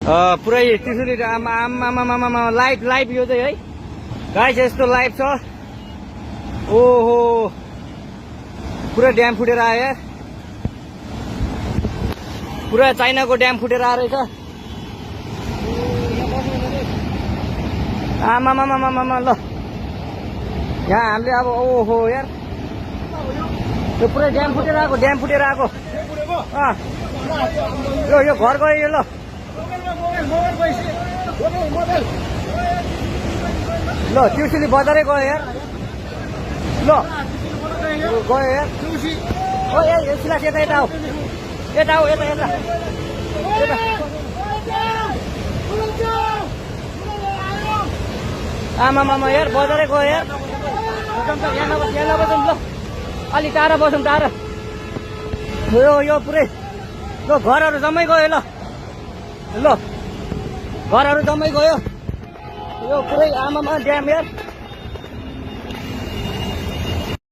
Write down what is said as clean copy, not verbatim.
पुरै त्रिशुली आमा लाइभ यो चाहिँ है गाइस यस्तो लाइभ छ ओहो पुरा ड्याम फुटेर आयो यार पुरा चाइनाको ड्याम फुटेर आएर रहेछ आमा ल यहाँ हामीले अब ओहो यार यो पुरै ड्याम फुटेर आएको यो घर गयो यो ल त्रिशुली बजारै गयो यार ल गयो यार ओ ए सिलास यता आऊ यता आमा यार बजारै गयो यार यहाँ नबसौँ ल अलि टाढा बसौँ टाढा यो पुरै ल घरहरू जम्मै गयो ल घरहरू जम्मै गयो यो पुरै आमामा ड्याम यार